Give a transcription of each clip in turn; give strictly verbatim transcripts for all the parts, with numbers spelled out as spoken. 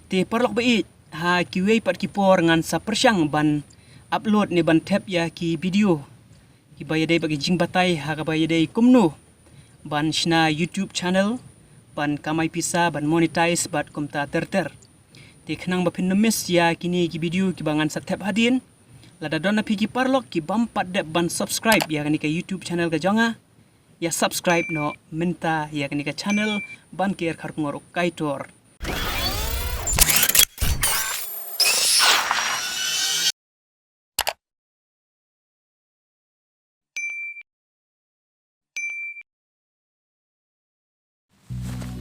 Te paralok ba ïeit, ha kiwei pat ki por ngan sa pyrshang ban upload ne ban thep ïa ki video kiba ïadei bad ki jingbatai ha kaba ïadei kumno ban shna YouTube channel, ban kamai pisa, ban monetize bad kumta ter ter. Te khnang ba phin ym miss ïa kine ki video kiba ngan sa thep hadien, lada don na phi ki paralok ki bym pat dep ban subscribe ïa kane ka YouTube channel ka jong nga, ïa subscribe noh mynta ïa kane ka channel Ban Ker Kharkongor U Kaitor.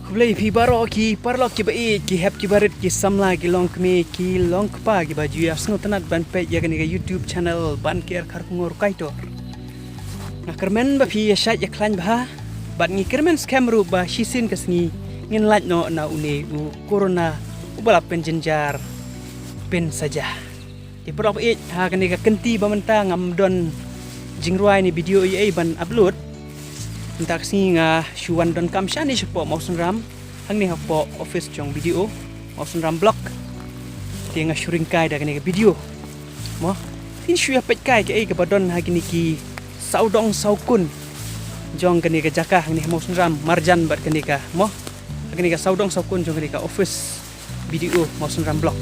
Khublei phi baroh ki paralok kiba ïeit, ki hep kiba rit, ki samla, ki longkmie, ki longkpa kiba ju ïa sngewtynnat ban peit ïa kane ka YouTube channel Ban Ker Kharkongor U Kaitor. Nga kyrmen ba phi ïa shait ïa khlaiñ bha bad ngi kyrmen skhem ruh ba shisien ka sngi ngin lait noh na une u corona uba la pynjynjar pynsaja. Te paralok ba ïeit, ha kane ka kynti ba mynta ngam don jingrwai ne video ei ei ban upload. Mynta ka sngi nga shu wan donkam shane shapoh Mawsynram, hangne hapoh office jong BDO Mawsynram Block. Te nga shu ring kai da kane ka video. Mo, phin shu ïa peit kai kaei kaba don ha kine ki sawdong sawkun jong kane ka jaka hangne ha Mawsynram marjan bad kane ka, mo, ha kane ka sawdong sawkun jong kane ka office BDO Mawsynram Block.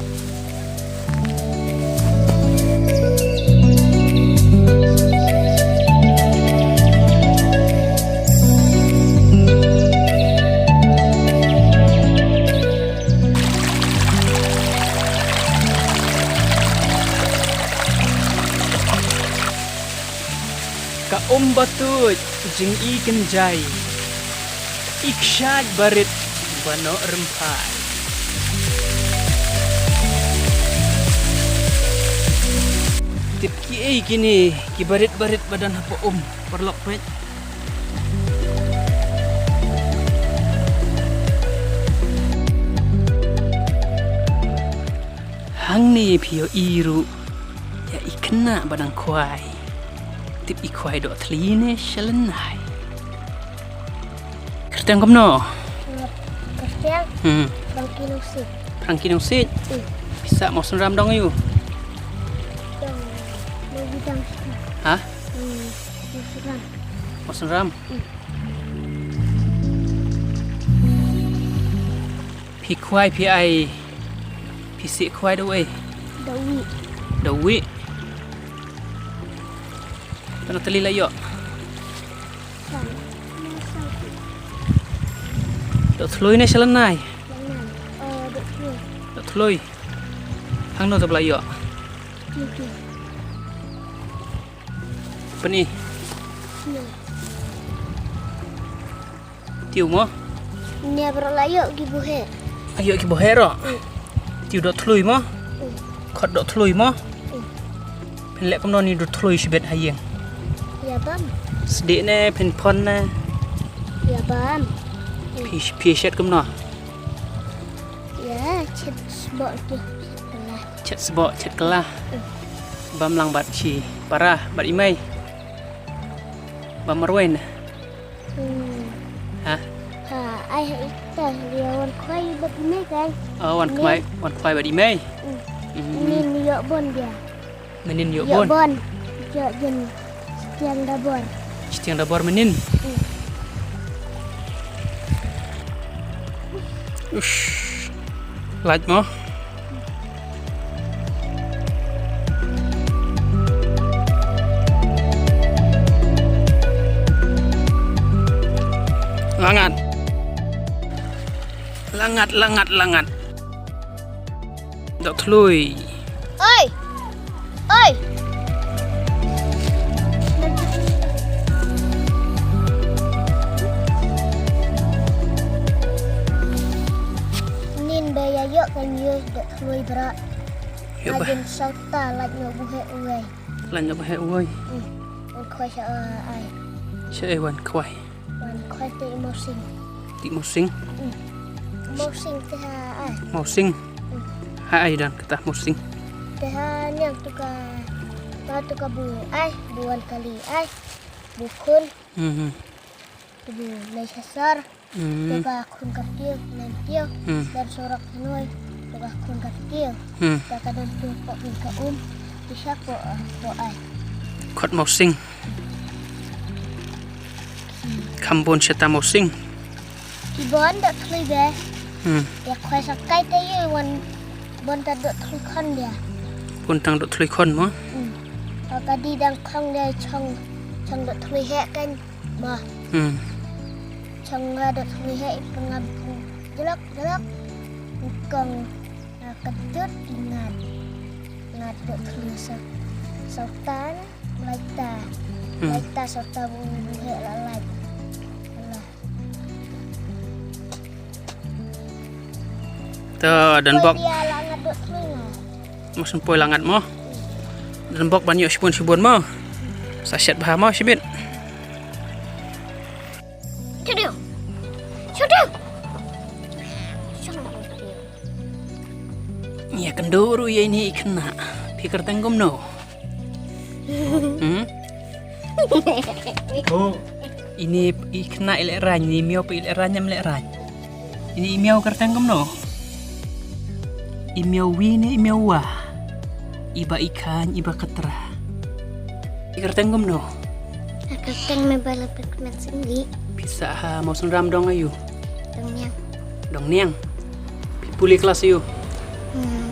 Ka um ba tuid, jing i kynjai, i kshait barit ba noh rymphai. Tip kiei kine ki barit barit ba don hapoh um, paralok peit. Hangne phi ïohi ruh ïa i khynnah ba dang khwai. Tip i khwai doh thli ne sha lynnai. Kyrteng kumno? Kyrteng? Hmm. Frankie Nongsiej. Frankie Nongsiej? Hmm. Pisa Mawsynram dong aïu? Dong. Mau bidang sini. Ha? Hmm. Mawsynram. Mawsynram. Hmm. Phi khwai phi ai. Phi sih khwai da uei? Da uwih. Da uwih. Tang tylli la ïoh. Doh thlui ne sha lynnai? Lynnai. Oh, doh thlui. Doh thlui. Hangno te ba la ïoh? Thlui. Pyni. Thlui. Tiew mo? Nia bro la ïoh ki buheh. Ïoh ki buheh ro? Mm. Tiew doh thlui mo? Mm. Khot doh thlui mo? Mm. Phin leh kumno ni doh thlui shibit ha ïing? Ïa bam. Sdih ne phin phon ne? Ïa bam. Phi, phi shet kumno? Ïa chet sboh tu, chet kylla. Chet sboh, chet kylla. Mm. Bam lang bad shi para bad i mei. Bam marwei ne? Hmm. Ha? Ha, ai ha ita, ïa wan khwai bad i mei kai. Oh, wan khwai, wan khwai bad i mei. Hmm. Hmm. Nin ïoh bun dia. Mynnin ïoh bun. Ïoh bun. Ïoh jin. Shitiang da bor. Shitiang da bor mynnin. Hmm. Ush. Lait mo. Langat. Langat, langat, langat. Doh thlui. Oi. Oi. Nin ba ïa ïoh kan ïoh doh thlui bra. Ïoh ba. Ajin sauta lait noh buheh uwei. Lait noh buheh uwei. Hmm. Wan khwai sha ai. Sha ai wan khwai. Wan khwai te i mawsing. Te i mawsing. Hmm. Mawsing te ha ai. Mawsing. Hmm. Ha ai dan kata mawsing. Te ha niang tu ka, ta tu ka bu ai, bu wan kali ai. Bu khun. Hmm. Tu bu lai sasar. Hmm. Te ka khun ka tiew, nan tiew. Hmm. Dan sorok hanoi. Ka khun ka kiew. Hmm. Ka ka don tu pok ka um. Isa pok, ah, pok ai. Kot Mawsing. Kham bun shata Mawsing. Ki bon dot thlui be. Hmm. Ya khoi sa kai te yu wan bon ta dot thlui khon dia. Bun tang dot thlui khon mo. Hmm. Ka ka di dang khong dia chong, chong dot thlui he kan mo. Hmm. Chong nga dot thlui he i pengam jelak jelak. Kong, ah, ka dot i ngat. Ngat dot thlui sa. Sautan, laita. Hmm. Laita sautan bu bu he la lait. Alah. To, don bok. Poi dia la ngat dot thlui nga. Mo shen poi la ngat mo. Don bok ban ïoh shibun shibun mo. Sa shet bha mo shibit. Chudiu. Chudiu. Ïa kynduh ruh ïa ine i khynnah. Phi kyrteng kumno? Hmm? Oh. Ine i khynnah i lehraiñ, ine i miaw pat i lehraiñ, em lehraiñ. Ine i miaw kyrteng kumno? I miaw wi ne i miaw wa? Iba i khaiñ, iba katra. I kyrteng kumno? Ka kyrteng me ba la pynmen singli. Phi sah ha Mawsynram dong aïu? Dong Niang. Dong Niang. Phi pule klas aïu? Hmm,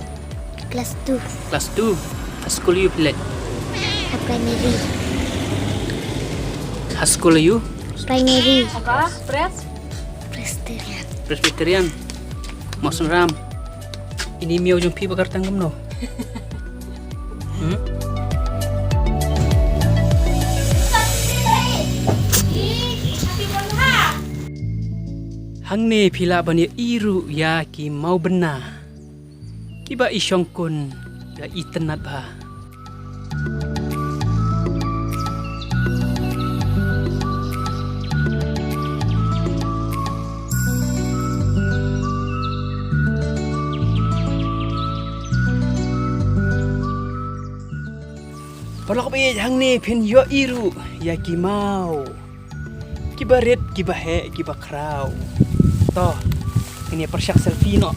klas two. Klas two. Ha skul aïu phi leit? Ha primary. Ha skul aïu? Primary. Apa? Pres? Presbyterian. Presbyterian. Mawsynram. Ine i miaw jong phi ba kyrteng kumno? Hmm? Hangne phi lah ban ïohi ruh ïa ki mawbynna kiba i shongkun ïa i tynnat bha. Paralok baieit, hangne phin ïohi ruh ïa ki maw. Kiba rit, kiba heh, kiba khraw. To, ngin ïa pyrshang selfie noh.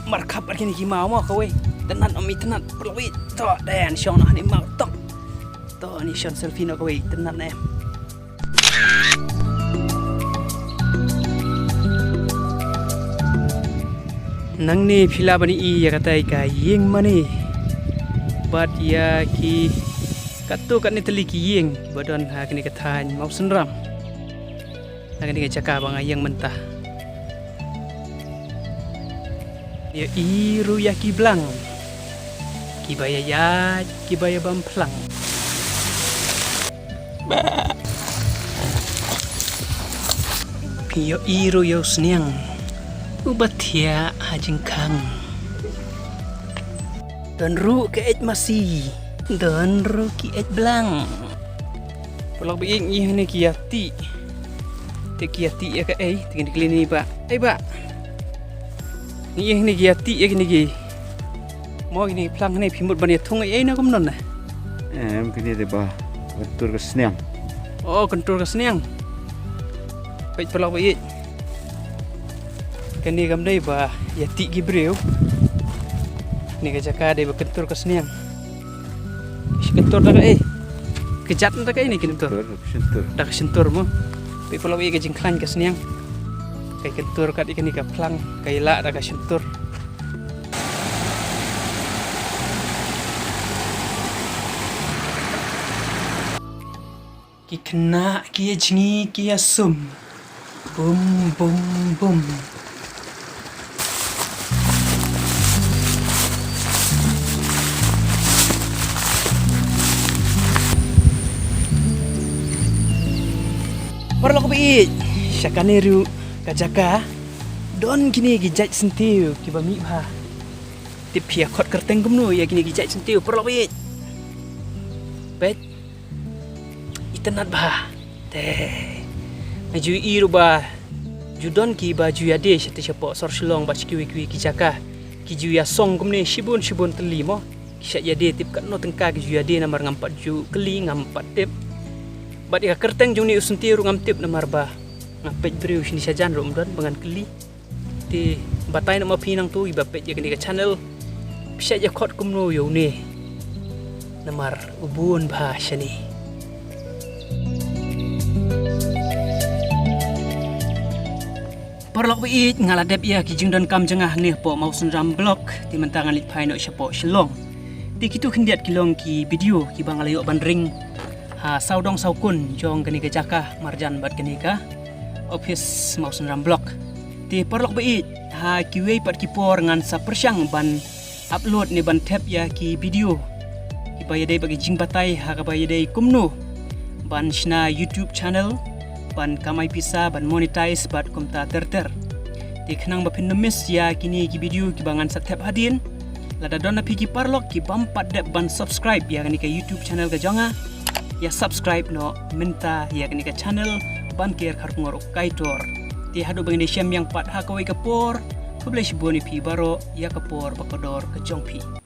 Markhap bad kine ki maw mo kawei. Tynnat ym i tynnat, paralok baieit. To, dei ngan shong noh hangne maw tok. To, ngan shong selfie noh kawei, tynnat ne em. Nangne phi lah ban i ïa katai ka ïing mane. Bad ïa ki katto katne tylli ki ïing ba don ha kane ka thaiñ Mawsynram. Ha kane ka jaka ba nga ïeng mynta. Ïohi ruh ïa ki blang. Kiba ïaid, kiba ïabam phlang. Ïohi ruh ïa u sniang. Uba thiah ha jingkhang. Don ruh ki eit masi. Don ruh ki eit blang. Paralok baieit, ngi hangne ki ïa tih. Te ki ïa tih ïa kaei, te ngin kylli ïa i bah. Ei bah. Ngi hangne ki ïa tih ïa kine ki. Mo kine ki phlang hangne phi mut ban ïa thung ei ei na kumno ne? Em, kine te ba kyntur ka sniang. Oh, kyntur ka sniang. Peit paralok baieit. Kane kam dei ba ïa tih ki briew. Kane ka jaka dei ba kyntur ka sniang. Shi kyntur da kaei? Ka jat da kaei ne kyntur? Kyntur, shyntur. Da ka shyntur mo. Peit paralok baieit ka jingkhlaiñ ka sniang. Ka kyntur kat ïa kane ka phlang, ka ïalah da ka shyntur. Ki khynnah ki ïa jngi ki ïa sum. Bum bum bum. Paralok baieit, sha kane ruh ka jaka don kine ki jait syntiew kiba mih bha. Tip phi ïa khot kyrteng kumno ïa kine ki jait syntiew, paralok baieit? Peit. Itynnat bha. Te. Nga ju ïohi ruh ba ju don kiba ju ïadei shatei shapoh sor Shillong bad sha kiwei kiwei ki jaka. Ki ju ïasong kumne shibun shibun tylli mo. Ki shait ïadei, tip katno tyngka ki ju ïadei namar ngam pat ju kylli, ngam pat tip. Bad ïa ka kyrteng jong une u syntiew ruh ngam tip namar ba nga peit briew shane shajan ruh ym don ba ngan kylli. Te batai na ma phi nangtu iba peit ïa kane ka channel, phi shait ïa khot kumno ïa une, namar u bun bha shane. Paralok ba ïeit, nga la dep ïa ki jingdonkam jong nga hangne hapoh Mawsynram Block, te mynta ngan leit phai noh shapoh Shillong. Te kitu khyndiat ki long ki video kiba nga la ïoh ban ring ha sawdong sawkun jong kane ka jaka marjan bad kane ka office Mawsynram Block. Te paralok ba ïeit, ha kiwei pat ki por ngan sa pyrshang ban upload ne ban thep ïa ki video kiba ïadei bad ki jingbatai ha kaba ïadei kumno ban shna YouTube channel, ban kamai pisa, ban monetize bad kumta ter ter. Te khnang ba phin ym miss ïa kine ki video kiba ngan sa thep hadien, lada don na phi ki paralok kibym pat dep ban subscribe ïa kane ka YouTube channel ka jong nga, ïa subscribe noh mynta ïa kane ka channel Ban Ker Kharkongor U Kaitor. Te haduh ba ngin ïashem biang pat ha kawei ka por, khublei shibun ïa phi baroh ïa ka por ba kordor ka jong phi.